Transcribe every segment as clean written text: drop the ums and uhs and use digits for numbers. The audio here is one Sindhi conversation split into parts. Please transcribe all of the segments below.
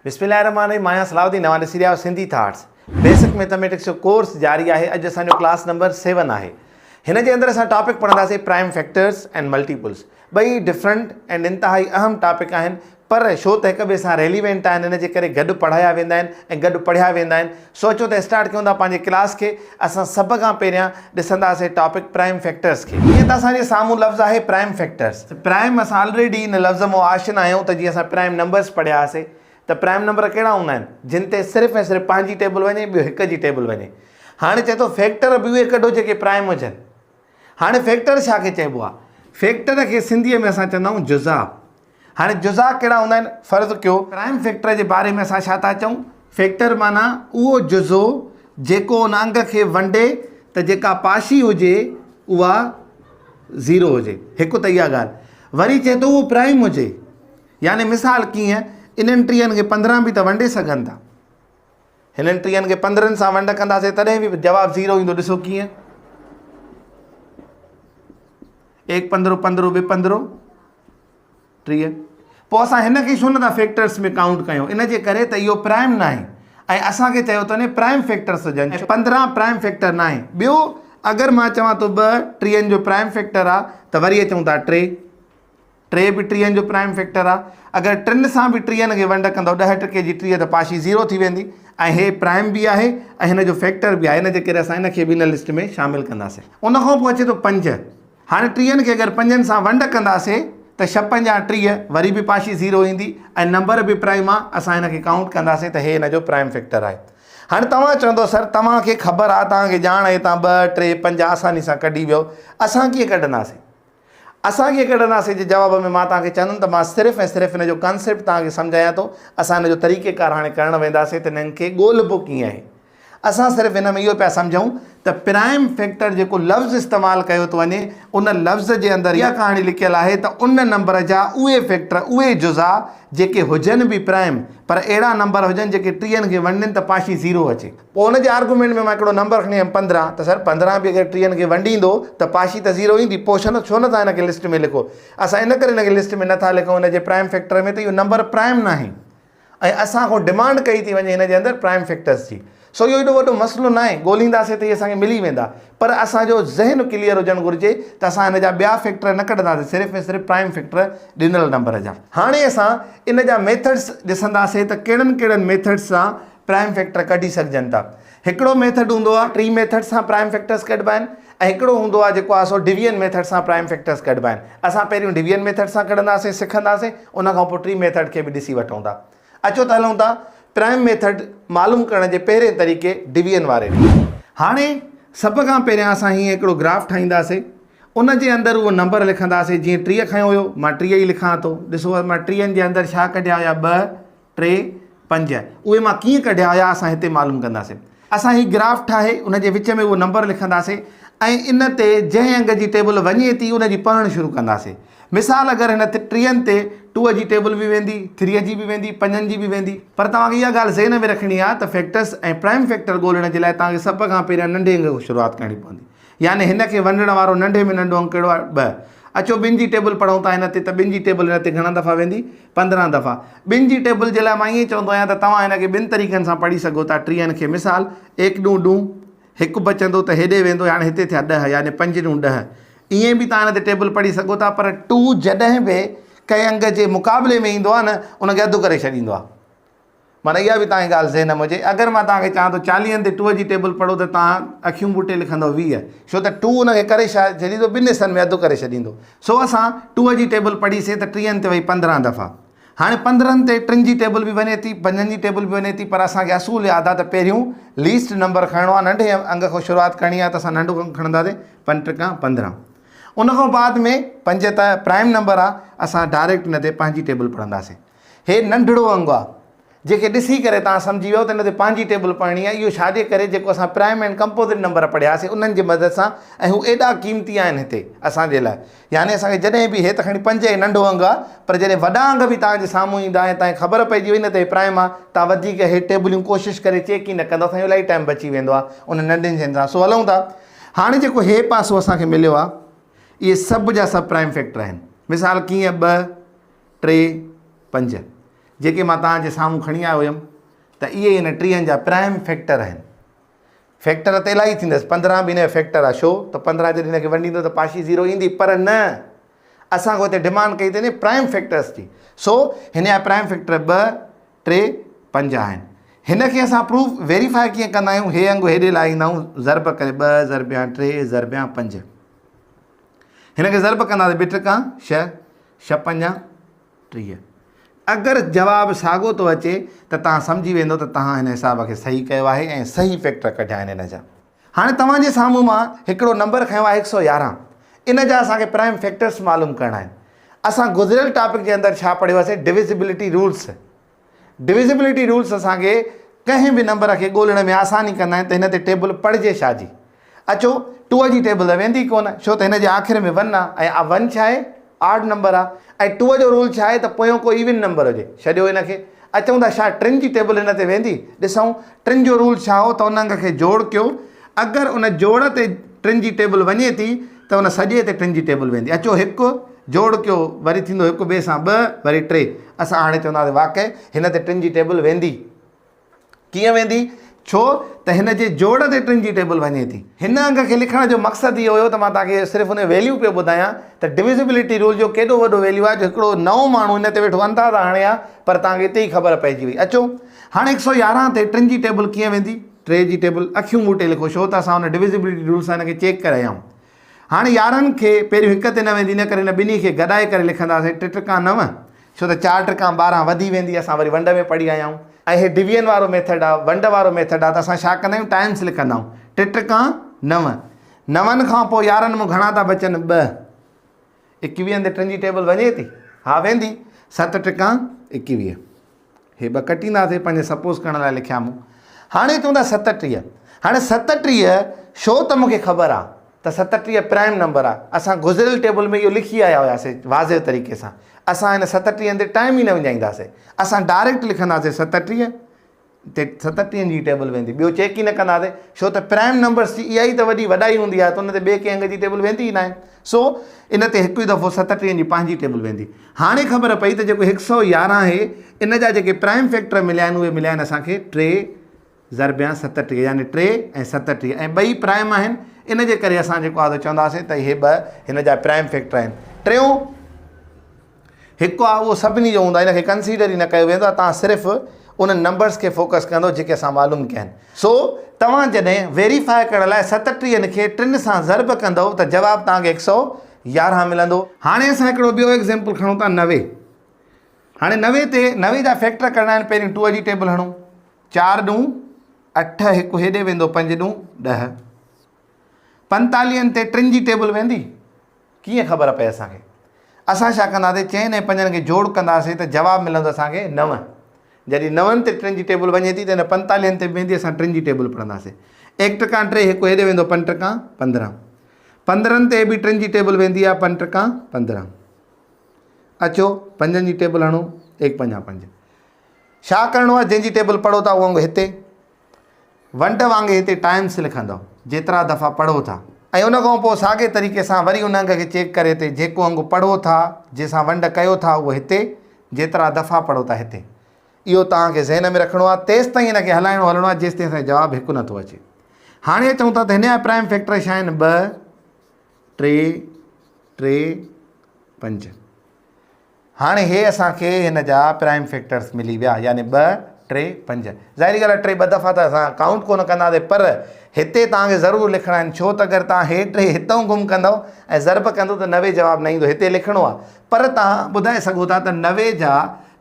بسم الله الرحمٰن الرحيم مان آهيان صلاح الدين اوهان ڏسي رهيا آهيو سنڌي ٿاٽس بيسڪ ميٿاميٽڪس جو ڪورس جاري آهي اڄ اسان جو ڪلاس نمبر 7 آهي هن جي اندر اسان ٽاپڪ پڙهنداسين پرائم فيڪٽرز اينڊ ملٽيپلز ٻئي ڊفرنٽ اينڊ انتهائي اهم ٽاپڪ آهن پر ڇو ته هڪ ٻئي سان ريليونٽ آهن ان جي ڪري گڏ پڙهايا ويندا آهن ۽ گڏ پڙهيا ويندا آهن سو اچو ته اسٽارٽ ڪيون ٿا پنهنجي ڪلاس کي اسان سڀ کان پهريان ڏسنداسين ٽاپڪ پرائم فيڪٽرز کي. جيئن ته اسان جي سامهون لفظ آهي پرائم فيڪٽرز ته پرائم اسان آلريڊي ان لفظ مون آشنا آهيون ته جيئن اسان پرائم نمبرز پڙهيا هئاسي ته پرائم نمبر ڪهڙا هوندا آهن جن تي صرف ۽ صرف پنهنجي ٽيبل وڃي ٻيو هڪ جي ٽيبل وڃي هاڻي چئي ٿو فيڪٽر به اهي ڪڍو جيڪي پرائم هجن هاڻي فيڪٽر ڇا کي چئبو آهي؟ فيڪٽر کي سنڌيء ۾ اسان چوندا آهيون جزا. هاڻي جزا ڪهڙا هوندا آهن؟ فرض ڪيو. پرائم فيڪٽر جي باري ۾ اسان ڇا ٿا چئون؟ فيڪٽر معنيٰ اهو جزو جيڪو ان انگ کي ونڊي ته جيڪا پاشي هجي اها زيرو هجي. هڪ ته اها ڳالهه. وري چئي ٿو اهو پرائم هجي. يعني مثال ڪيئن انهن ٽيهن کي 15 به ته ونڊي سگهن ٿا. هنن ٽيهن کي پندرهن سان ونڊ ڪنداسين تڏهن به جواب زيرو ايندو ڏسو ڪيئن ايڪ پندرو پندرو ٻه پندرو 30 پوء اسان هن کي ڇو نٿا فيڪٽرس ۾ ڪائونٽ ڪيون ان جي ڪري ته اهو پرائم ناهي ۽ اسان کي چيو ٿو وڃي پرائم فيڪٽرس هجن 15 پرائم فيڪٽر ناهي ٻيو اگر مان چوان ٿو ٻه ٽيهن جو پرائم فيڪٽر آ ته وري اچون ٿا ٽي ٽي به ٽيهن جو پرائم فيڪٽر آ. اگر ٽن سان به ٽيهن کي ونڊ ڪندؤ ڏهه ٽڪي جي 30 ته پاشي زيرو ٿي ويندي ۽ هي پرائم به آهي ۽ هن جو فيڪٽر به آهي ان جي ڪري اسان ان کي به ان لسٽ ۾ شامل ڪنداسين. ان کان پوء اچي ٿو پنج. هاڻي ٽيهن کي اگر پنجن سان ونڊ ڪنداسين ته ڇهه پنجا 30 وري به پاشي زيرو ايندي ۽ نمبر به پرائم آ اسان هن کي ڪائونٽ ڪنداسين ته هي هن جو پرائم فيڪٽر آهي. هاڻي توهان چوندؤ سر توهان کي خبر آ توهان کي ڄاڻ آهي توهان ٻه ٽي پنج آساني سان ڪڍي ويو اسان ڪيئن ڪڍنداسين؟ اسان ڪيئن ڪڍنداسين جي جواب ۾ مان توهان کي چوندم ته مان صرف ۽ صرف ان جو ڪانسيپٽ توهان کي سمجهايان ٿو اسان ان جو طريقي ڪار هاڻي ڪرڻ وينداسين ته انهن کي ڳولهبو ڪيئن آهي اسان صرف ان ۾ اهو پيا سمجهون ته پرائم فيڪٽر جيڪو لفظ استعمال ڪيو ٿو وڃي ان لفظ جي اندر اها ڪهاڻي لکيل آهي ته ان نمبر جا اهي فيڪٽر اهي جزا جيڪي هجن به پرائم پر اهڙا نمبر هجن جيڪي ٽيهن کي ونڊين ته پاشي زيرو اچي. پوء ان جي آرگومينٽ ۾ مان هڪڙو نمبر کڻي آيم 15 ته سر 15 به اگر ٽيهن کي ونڊيندو ته پاشي ته زيرو ايندي پوء ڇو نه ڇو نه توهان هن کي لسٽ ۾ لکو اسان ان ڪري هن کي لسٽ ۾ نٿا لکون هن جي پرائم فيڪٽر ۾ ته اهو نمبر پرائم ناهي ۽ اسان کان ڊمانڊ ڪئي ٿي وڃي هن جي اندر پرائم فيڪٽرس جي سو اهو ايڏو وڏو مسئلو ناهي ڳولينداسين ته اهي اسان کي ملي ويندا پر اسان جو ذهن ڪليئر هجڻ گهرجي ته اسان هن جا ٻيا فيڪٽر نه ڪڍنداسين صرف ۽ صرف پرائم فيڪٽر ڏنل نمبر جا. هاڻي اسان ان جا ميٿڊس ڏسنداسين ته ڪهڙن ڪهڙن ميٿڊس سان پرائم فيڪٽر ڪڍي سگهجن ٿا. هڪڙو ميٿڊ هوندو آهي ٽري ميٿڊ سان پرائم فيڪٽرس ڪڍبا آهن ۽ هڪڙو هوندو آهي جيڪو آهي سو ڊويزن ميٿڊ سان پرائم فيڪٽرس ڪڍبا آهن. اسان پهريون ڊويزن ميٿڊ سان ڪڍنداسين سکنداسين ان کان پوء ٽري ميٿڊ کي به ڏسي وٺون ٿا. اچو ته هلون ٿا پرائم ميٿڊ معلوم ڪرڻ جي پهرين طريقي ڊويزن واري ڏي. هاڻي سڀ کان پهريان اسان هيئن هڪڙو گراف ٺاهينداسين ان جي اندر اهو نمبر لکنداسين جيئن 30 کنيو هيو مان 30 ئي لکان ٿو ڏسو مان ٽيهن جي اندر ڇا ڪڍيا هيا ٻه ٽي، پنج، اهي مان ڪيئن ڪڍيا هيا اسان هتي معلوم ڪنداسين. اسان هي گراف ٺاهي ان جي وچ ۾ اهو نمبر لکنداسين ۽ ان تي جنهن انگ جي ٽيبل وڃي ٿي ان جي پڙهڻ شروع ڪنداسين. مثال اگر هن ٽيهن تي ٽوء جي ٽيبل به ويندي، ٿريء جي به ويندي، پنجن جي به ويندي. پر توهان کي اها ڳالهه ذهن ۾ رکڻي آهي ته فيڪٽرس ۽ پرائم فيڪٽر ڳولڻ جي لاء توهان کي سڀ کان پهريان ننڍي انگ کان شروعات ڪرڻي پوندي. يعني هن کي ونڊڻ وارو ننڍي ۾ ننڍو انگ ڪهڙو آهي؟ ٻه. اچو ٻن جي ٽيبل پڙهون ٿا هن تي ته ٻن جي ٽيبل هن تي گهڻا دفعا ويندي؟ 15 دفعا. ٻن جي ٽيبل جي لاء مان ائين چوندو آهيان ته توهان هن کي ٻن طريقن سان پڙهي سگهو ٿا ٽيهن کي مثال ايڪ ڏون ڏون هڪ بچندو ته هيڏي ويندو هاڻي هتي ٿيا ڏهه يعني پنج ڏون ڏهه. ائين به توهان هن تي ٽيبل پڙهي سگهو ٿا پر ٽو جڏهن به ڪنهن انگ جي مقابلي ۾ ايندو آهي نه ان کي اڌ ڪري ڇڏيندو آهي. معنيٰ اها به توهان کي ڳالهه ذهن ۾ هجي، اگر مان توهان کي چوان ٿو چاليهن تي ٽوء جي ٽيبل پڙهو ته توهان اکيون ٻوٽي لکندؤ 20، ڇو ته ٽو ان کي ڪري ڇڏيندو، ٻن حصن ۾ اڌ ڪري ڇڏيندو. سو اسان ٽوء جي ٽيبل پڙهي سين ته ٽيهن تي وئي 15 دفعا. هاڻي 15 تي ٽن جي ٽيبل به وڃي ٿي، پنجن جي ٽيبل به وڃي ٿي، پر اسان کي اصول ياد آهي ته پهريون ليسٽ نمبر کڻڻو آهي، ننڍي انگ کان شروعات ڪرڻي آهي ته اسان ننڍو انگ کڻنداسين پنج ٽڪا 15. ان کان بعد ۾ پنج ته پرائم نمبر آهي، اسان ڊائريڪٽ ان تي پنهنجي ٽيبل پڙهنداسين. هي ننڍڙو انگ آ، جنهن کي ڏسي ڪري توهان سمجهي ويو ته ان تي پنهنجي ٽيبل پڙهڻي آهي، اهو ڇا جي ڪري جيڪو اسان پرائم اينڊ ڪمپوزٽ نمبر پڙهياسين انهن جي مدد سان ۽ هو ايڏا قيمتي آهن هتي اسان جي لاء يعني اسان کي جڏهن به هي ته کڻي پنج هي ننڍو انگ آ پر جڏهن وڏا انگ به توهان جي سامهون ايندا ۽ توهان کي خبر پئجي وئي نه ته هي پرائم آ توهان وڌيڪ هي ٽيبليون ڪوشش ڪري چيڪ ئي نه ڪندؤ اسان جو الاهي ٽائيم بچي ويندو آ انهن ننڍين شين سان سو هلون ٿا هاڻي جيڪو هي پاسو اسان کي مليو آ اهي سڀ جا سڀ پرائم فيڪٽر آهن مثال ڪيئن ٻه ٽي، پنج. جيڪي مان توهان جي سامهون کڻي آيو هيم ته اهي هن ٽيهن جا پرائم فيڪٽر آهن. فيڪٽر ته الاهي ٿيندس، 15 به هن جو فيڪٽر آهي، ڇو ته 15 جڏهن هن کي ونڊيندو ته پاشي زيرو ايندي، پر نه اسان کان هتي ڊمانڊ ڪئي ٿي وڃي پرائم فيڪٽرس جي، سو هن جا پرائم فيڪٽر 2، 3، 5 آهن. هن کي اسان پروف ويريفائي ڪيئن ڪندا آهيون، هي انگ هيڏي لاهيندا آهيون ضرب ڪري 2 ضربيان 3 ضربيان 5، هن کي ضرب ڪنداسين ٻه ٽڪا ڇهه، ڇهه پنجا 30. اگر جواب ساڳو ٿو اچي ته توهان سمجهي ويندو ته توهان هن حساب کي صحيح ڪيو آهي ۽ صحيح فيڪٽر ڪڍيا آهن هن جا. هاڻي توهان جي سامهون مان هڪڙو نمبر کنيو آهي 111 ان جا اسان کي پرائم فيڪٽرس معلوم ڪرڻا آهن. اسان گذريل ٽاپڪ جي اندر ڇا پڙهيو هوسين ڊويزبلٽي رولس. ڊويزبلٽي رولس اسان کي ڪنهن به نمبر کي ڳولڻ ۾ آساني ڪندا آهن ته هن تي ٽيبل پڙهجي ڇا جي. اچو ٽوء جي ٽيبل ته ويندي ڪونه ڇو ته هن جي آخر ۾ ون آ ۽ ون ڇا آهي آڊ نمبر آ ۽ ٽوء جو رول ڇا آهي ته پويون ڪو ايون نمبر هجي. ڇڏيو هن کي. اچون ٿا ڇا ٽن جي ٽيبل هن تي ويندي؟ ڏسون ٽن جو رول ڇا هو ته ان انگ کي جوڙ ڪيو اگر ان جوڙ تي ٽن جي ٽيبل وڃي ٿي ته ان سڄي تي ٽن جي ٽيبل ويندي. اچو هڪ جوڙ ڪيو وري ٿيندو هڪ ٻئي سان ٻه وري ٽي. اسان هاڻي چونداسين واقعي هن تي ٽن جي ٽيبل ويندي. ڪيئن ويندي؟ ڇو ته هن جي جوڙ تي ٽن جي ٽيبل وڃي ٿي. هن انگ کي لکڻ جو مقصد اهو هيو ته مان توهان کي صرف ان جو ويليو پيو ٻڌايان ته ڊويزبلٽي رول جو ڪيڏو وڏو ويليو آهي جو هڪڙو نئون ماڻهو ان تي ويٺو اندازا هڻي ها پر توهان کي اتي ئي خبر پئجي وئي. اچو هاڻي 111 تي ٽن جي ٽيبل ڪيئن ويندي؟ ٽي جي ٽيبل اکيون ٻوٽي لکو ڇو ته اسان ان ڊويزبلٽي رول سان هن کي چيڪ ڪري آيا آهيون. هاڻي 11 کي پهريون هڪ تي نه ويندي ان ڪري هن ٻنهي کي گڏائي ڪري لکنداسين ٽي ٽڪان نو ڇو ته چار ٽڪان 12 وڌي ويندي اسان وري ونڊ ۾ پڙهي آيا آهيون ۽ هي ڊويزن وارو ميٿڊ آهي ونڊ وارو ميٿڊ آهي ته اسان ڇا ڪندا آهيون ٽائمس لکندا آهيون ٽي ٽڪان نو نون کان پوء 11 مان گهڻا ٿا بچن ٻه ايڪويهن تي ٽن جي ٽيبل وڃي ٿي ها ويندي ست ٽڪان 21 هي ٻه ڪٽينداسين پنهنجي سپوز ڪرڻ لاء لکيا مون. هاڻي چون ٿا 37. هاڻي 37 ڇو ته مون کي خبر آ ته 37 پرائم نمبر آ. اسان گذريل ٽيبل ۾ اهو لکي آيا هياسين واضح طريقي سان. اسان هن 37 تي ٽائيم ئي نه وڃائينداسين. اسان ڊائريڪٽ لکنداسين 37 تي 37 جي ٽيبل ويندي. ٻيو چيڪ ئي نه ڪنداسين. ڇو ته پرائم نمبرس جي اها ئي ته وڏي وڏائي هوندي آهي ته ان تي ٻئي ڪنهن انگ جي ٽيبل ويندي ئي ناهي. سو ان تي هڪ ئي دفعو 37 جي پنهنجي ٽيبل ويندي. هاڻي خبر پئي ته جيڪو 111 آهي ان جا جيڪي پرائم فيڪٽر مليا آهن اهي مليا آهن اسان کي ٽي ضربيان 37 يعني ٽي ۽ 37 ۽ ٻئي پرائم آهن ان جي ڪري اسان جيڪو آهي چونداسين ته اهي ٻه هن جا پرائم فيڪٽر آهن. ٽيون هڪ آهي اهو سڀني جو هوندو آهي ان کي ڪنسيڊر ئي نه ڪيو ويندو آهي توهان صرف انهن نمبرس کي فوڪس ڪندو جيڪي اسان معلوم ڪيا آهن. سو توهان جڏهن ويريفائي ڪرڻ لاء ستٽيهن کي ٽن سان ضرب ڪندؤ ته جواب توهان کي 111 ملندو. هاڻي اسان هڪڙو ٻيو ايگزيمپل کڻون ٿا 90. هاڻي 90 تي 90 جا فيڪٽر ڪرڻا آهن پهرين ٽوء جي ٽيبل هڻون. چار ڏون اٺ هڪ هيڏي ويندو پنج ڏون ڏهه. پنتاليهن تي ٽن جي ٽيبل ويندي. ڪيئن خبر پئي اسان کي؟ اسان ڇا ڪنداسين چئن ۽ پنجن کي جوڙ ڪنداسين ته جواب ملندو اسان کي نو. جڏهن نون تي ٽن جي ٽيبل وڃي ٿي ته هن پنتاليهن تي به ويندي اسان ٽن جي ٽيبل پڙهنداسين. ايڪ ٽڪان ٽي هڪ هيڏي ويندو پنج ٽڪان 15. پندرهن تي به ٽن جي ٽيبل ويندي آهي پنج ٽڪان 15. اچو پنجن جي ٽيبل هڻو ايڪ پنجا پنج. ڇا ڪرڻو آهي جنهن جي ٽيبل پڙهو ٿا اهو انگ هتي ونڊ وانگي هتي ٽائمس لکندؤ جيترا دفعا پڙهو ٿا ۽ ان کان پوء ساڳئي طريقي سان وري ان انگ کي چيڪ ڪري هتي جيڪو انگ پڙهو ٿا جنهن سان ونڊ ڪيو ٿا اهو هتي جيترا دفعا پڙهو ٿا هتي اهو توهان کي ذهن ۾ رکڻو آهي تيستائين هن کي هلائڻو هلڻو آهي جيستائين اسان جو جواب هڪ نٿو اچي هاڻي اچون ٿا ته هن جا پرائم فيڪٽر ڇا آهن ٻه ٽي ٽي پنج هاڻي هي اسان کي هن جا پرائم فيڪٽرس ملي ويا يعني ٻه، ٽي، پنج. ظاهري ڳالهه آهي ٽي ٻه دفعا ته اسان ڪائونٽ ڪونه ڪنداسين پر هتي توهان کي ضرور لکڻا آهن ڇو ته اگر توهان هي ٽي هتئون گم ڪندؤ ۽ ضرب ڪندو ته 90 جواب نه ايندو هتي لکڻو آهي پر توهان ٻڌائي سگهو ٿا ته 90 جا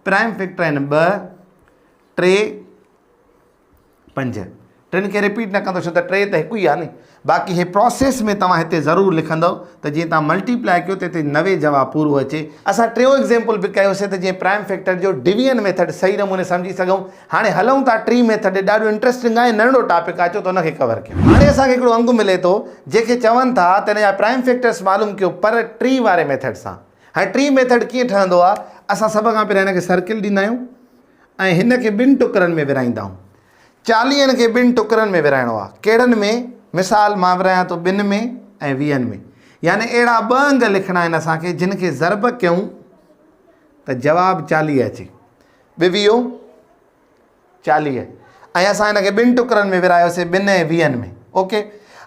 پرائم فيڪٽر آهن ٻه، ٽي، پنج. ٽن کي رپيٽ نه ڪندو ڇو ته ٽي ته هڪ ئي آهي نه. باقي هي پراسيس ۾ توهان هتي ضرور لکندؤ ته جيئن توهان ملٽي پلائي ڪيو ته هتي 90 جواب پورو اچي. اسان ٽيون ايگزيمپل به ڪيوسين ته جيئن پرائم فيڪٽر جو ڊويزن ميٿڊ صحيح نموني سمجهي سگهون. هاڻي هلون ٿا ٽين ميٿڊ ڏي ڏاڍو انٽريسٽنگ آهي ۽ ننڍڙو ٽاپڪ آهي اچو ته ان کي ڪور ڪيون. هاڻي اسان کي هڪڙو انگ ملي ٿو جنهن کي چون ٿا ته ان جا پرائم فيڪٽرس معلوم ڪيو پر ٽي واري ميٿڊ سان. هاڻي ٽين ميٿڊ ڪيئن ٺهندو آهي اسان سڀ کان پهريان هن کي سرڪل ڏيندا آهيون. ۽ هن کي ٻن ٽڪرن ۾ ورهائيندا آهيون. چاليهن کي ٻن ٽڪرن ۾ ورهائڻو آهي. ڪهڙن ۾؟ مثال مان ورهايان ٿو ٻن ۾ ۽ ويهن ۾. يعني اهڙا ٻه انگ لکڻا آهن اسان کي جن کي ضرب ڪيون ته جواب 40 اچي. ٻويهو 40 ۽ اسان هن کي ٻن ٽڪرن ۾ ورهايوسي ٻن ۽ ويهن ۾. اوڪي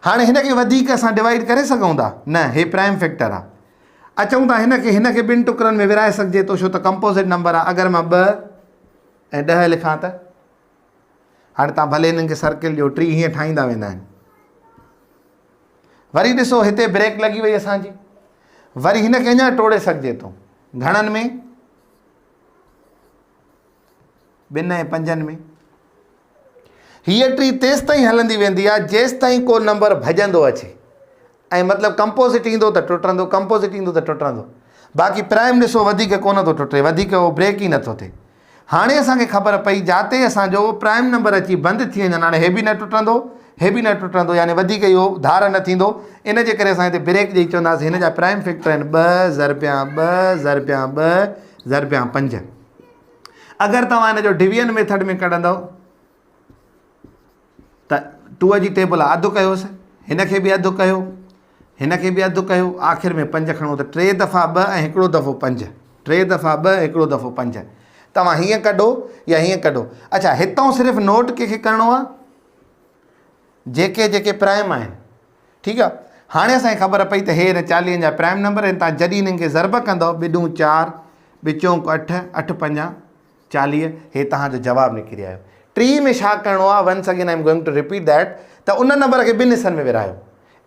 هاڻي هن کي وڌيڪ اسان ڊوائيڊ ڪري سگهون ٿا؟ نه، هي پرائم فيڪٽر آ. اچون ٿا هن کي هن کي ٻن ٽڪرن ۾ ورهائي سگهجي ٿو ڇو ته ڪمپوزٽ نمبر آ. اگر مان 2 ۽ 10 لکان ته هاڻي تان ڀلي هنن کي سرڪل ڏيو، ٽي هيئن ٺاهيندا ويندا آهن. وري ڏسو هتي بريڪ لڳي وئي اسان جي. وري هن کي اڃا ٽوڙي سگهجي ٿو گهڻن ۾؟ ٻن ۽ پنجن ۾. هيء ٽي تيستائين هلندي ويندي آهي جيستائين ڪو نمبر ڀڄندو اچي ۽ مطلب ڪمپوزٽ ايندو ته ٽٽندو، ڪمپوزٽ ايندو ته ٽٽندو. باقي پرائم ڏسو وڌيڪ ڪونه ٿو ٽٽي، وڌيڪ اهو بريڪ ئي نٿو ٿئي. هاڻي اسان کي خبر پئي جاتي اسان جو پرائم نمبر اچي بند ٿي وڃن، هاڻي هي به نه ٽٽندو، هي به نه ٽٽندو، يعني وڌيڪ اهو ڌار نه ٿيندو. ان جي ڪري اسان هتي بريڪ ڏئي چونداسين هن جا پرائم فيڪٽر آهن ٻه ضربيان ٻه ضربيان ٻه ضربيان پنج. اگر توهان هن جو ڊويزن ميٿڊ ۾ ڪڍندؤ ته ٽوء جي ٽيبل آ، اڌ ڪيوس، هن کي به اڌ ڪيو، هن کي به اڌ ڪيو، آخر ۾ پنج کڻو ته ٽي دفعا ٻه ۽ هڪڙو دفعو پنج، ٽي دفعا ٻه هڪڙو دفعو پنج. توهان هيئن ڪڍو يا هيئن ڪڍو. اڇا هتان صرف نوٽ ڪنهن کي ڪرڻو آ؟ جيڪي جيڪي پرائم آهن. ٺيڪ آ. هاڻي اسان کي خبر پئي ته هي هن چاليهن جا پرائم نمبر آهن. توهان جڏهن هنن کي ضرب ڪندؤ ٻه ڏون چار، ٻه چونڪ اٺ، اٺ پنجا 40، هي توهان جو جواب نڪري آيو. ٽي ۾ ڇا ڪرڻو آ؟ Once again I am going to repeat that ته ان نمبر کي ٻن حصن ۾ ورهايو.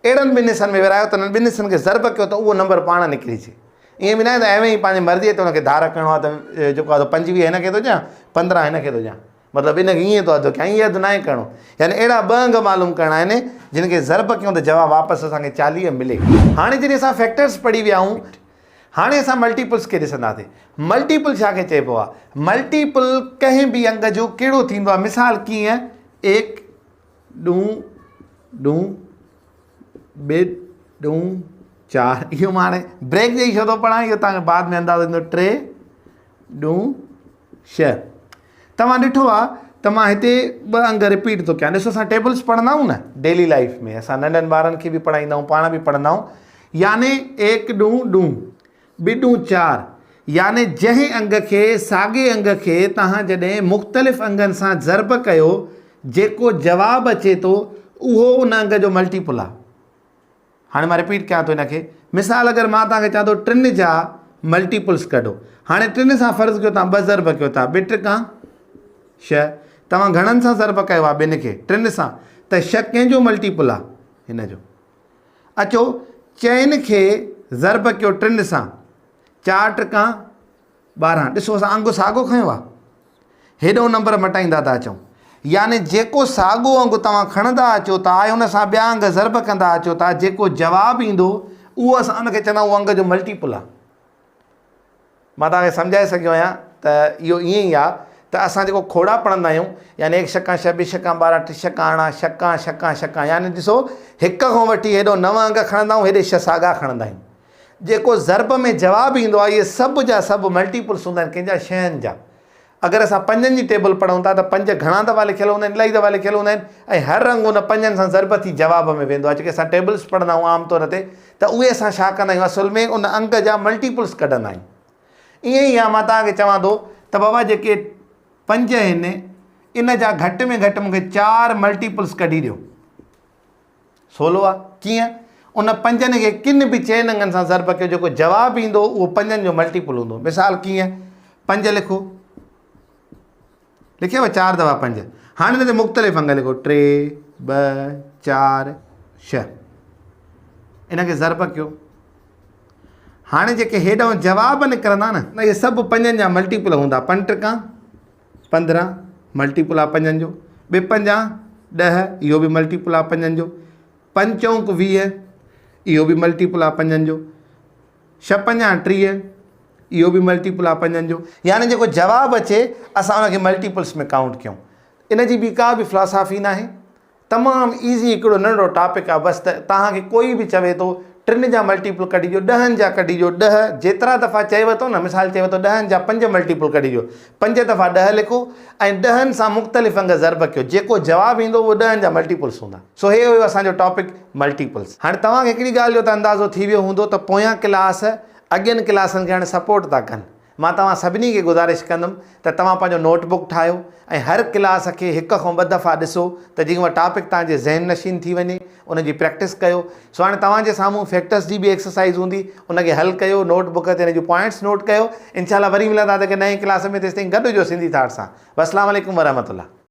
اهڙن ٻن حصن ۾ ورهايو ته انهن ٻن حصن کي ضرب ڪيو ته اهو نمبر پاڻ نڪري اچي. ائين به ناهي ته ايوين ئي پنهنجي مرضيء تي ان کي ڌار ڪرڻو آ ته جيڪو آ سو 25 هن کي ٿو ڏيان، 15 هن کي ٿو ڏيان. مطلب ان کي ائين ٿو اڌ ڪيان، ائين اڌ ناهي ڪرڻو. يعني اهڙا ٻه انگ معلوم ڪرڻا آهن جن کي ضرب ڪيون ته جواب واپس اسان کي 40 ملي. هاڻي جڏهن اسان فيڪٽرز پڙهي ويا آهيون، هاڻي اسان ملٽيپلز کي ڏسنداسين. ملٽيپل ڇا کي چئبو آهي؟ ملٽيپل ڪنهن به انگ جو ڪهڙو ٿيندو آهي؟ مثال ڪيئن، ايڪ، ڏون، ڏون، ٻه، ڏون، چار. اهو مان هاڻي بريڪ ڏيئي ڇو ٿو پڙهان، اهو توهان کي بعد ۾ اندازو ٿيندو. ٽي، ڏون، ڇهه. توهان ڏٺو آ ته مان هتي ٻه انگ رپيٽ ٿو ڪيان. ڏسو اسان ٽيبلز پڙهندا آهيون نه ڊيلي لائيف ۾ اسان ننڍن ٻارن کي به پڙهائيندا آهيون پاڻ به پڙهندا آهيون يعني ايڪ ڏون ڏون ٻه ڏون چار يعني جنهن انگ کي ساڳي انگ کي توهان جڏهن مختلف انگن سان ضرب ڪيو جيڪو جواب اچي ٿو اهو ان انگ جو ملٽيپل آ. هاڻي مان رپيٽ ڪيان ٿو ان کي. مثال اگر مان توهان کي چوان ٿو ٽن جا ملٽيپلس ڪڍو. هاڻي ٽن سان فرض ڪيو توهان ٻه ضرب ڪيو ٿا. ٻه ٽڪا ڇهه. توهان گهڻن سان ضرب ڪيو آهي؟ ٻن کي. ٽن سان. ته ڇهه ڪنهن جو ملٽيپل آهي؟ هن جو. اچو چئن کي ضرب ڪيو ٽن سان. چار ٽڪا 12. ڏسو اسان انگ ساڳو کنيو آهي. هيڏو نمبر مٽائيندا ٿا اچون. يعني جيڪو ساڳو انگ توهان کڻندا اچو ٿا ۽ ان سان ٻيا انگ ضرب ڪندا اچو ٿا، جيڪو جواب ايندو اهو اسان ان کي چوندا آهيون اهو انگ جو ملٽيپل آهي. مان توهان کي سمجهائي سگهيو آهيان ته اهو ائين ئي آهي ته اسان جيڪو کوڙا پڙهندا آهيون يعني ايڪ ڇڪان ڇهه، ٻه ڇڪان 12، ٽي ڇڪان 18، ڇڪان ڇڪان ڇڪان يعني ڏسو هڪ کان وٺي هيڏو نو انگ کڻندا آهيون هيڏي ڇهه ساڳا کڻندا آهيون. جيڪو ضرب ۾ جواب ايندو آهي اهي سڀ جا سڀ ملٽيپلس هوندا آهن ڪنهن جا شين جا. اگر اسان پنجن جي ٽيبل پڙهون ٿا ته پنج گهڻا دفعا لکيل هوندا آهن الاهي دفعا لکيل هوندا آهن ۽ هر انگ ان پنجن سان ضرب ٿي جواب ۾ ويندو آهي جيڪي اسان ٽيبلس پڙهندا آهيون عام طور تي ته اهي اسان ڇا ڪندا آهيون اصل ۾ ان انگ جا ملٽيپلس ڪڍندا آهيون. ائين ئي آهي مان توهان کي چوان ٿو ته بابا جيڪي پنج آهن ان جا گهٽ ۾ گهٽ مون کي چار ملٽيپلس ڪڍي ڏيو. سولو آ. ڪيئن؟ ان پنجن کي ڪن به چئن انگن سان ضرب ڪيو جيڪو جواب ايندو اهو پنجن جو ملٽيپل هوندو. مثال ڪيئن؟ پنج لکو. لکيو چار دفعا پنج. هاڻي ان تي مختلف انگ لکو ٽي، ٻه، چار، ڇهه. ان کي ضرب ڪيو. هاڻي جيڪي هيڏانهن جواب نڪرندا نه اهي سڀ پنجن جا ملٽيپل هوندا. پنج ٽڪا 15 ملٽيپل آ پنجن جو، ٻه پنجا 10 اهو به ملٽيپل آ پنجن جو، پنج چونڪ 20 اهو به ملٽيپل آ پنجن جو، ڇهه پنجا 30 اهو به ملٽيپل آ پنجن جو. يعني جيڪو جواب اچي اسان ان کي ملٽيپلس ۾ ڪائونٽ ڪيون. ان جي ٻي ڪا به فلاسافي ناهي. تمام ايزي هڪڙو ننڍڙو ٽاپڪ آ بس ته توهان کي ڪوئي به چوي ٿو ٽن جا ملٽيپل ڪڍي ڏيو ڏهن جا ڪڍي ڏيو ڏهه جيترا دفعا چئيو ٿو نه مثال چئيو ٿو ڏهن جا پنج ملٽيپل ڪڍي ڏيو پنج دفعا ڏهه لکو ۽ ڏهن سان مختلف انگ ضرب ڪيو جيڪو جواب ايندو اهو ڏهن جا ملٽيپلس هوندا سو هي هيو اسان جو ٽاپڪ ملٽيپلس. هاڻي توهان کي هڪڙي ڳالهه جو ته اندازو ٿي ويو هوندو ته پويان ڪلاس اڳين ڪلاسن کي هاڻي سپورٽ ٿا ڪن. مان توهان سڀني کي گذارش ڪندم ته توهان پنهنجو نوٽ بڪ ٺاهيو ۽ هر ڪلاس کي هڪ کان ٻه دفعا ڏسو ته جيئن اها ٽاپڪ توهان جي ذهن نشين ٿي وڃي ان جي پريڪٽس ڪيو. سو هاڻي توهان جي سامهون فيڪٽرس جي به ايڪسرسائيز هوندي ان کي حل ڪيو نوٽ بڪ تي ان جون پوائنٽس نوٽ ڪيو. انشاء الله وري ملندا ته هڪ نئين ڪلاس ۾ تيستائين گڏ هجو سنڌي ٿاٽ سان. والسلام عليڪم ورحمة الله.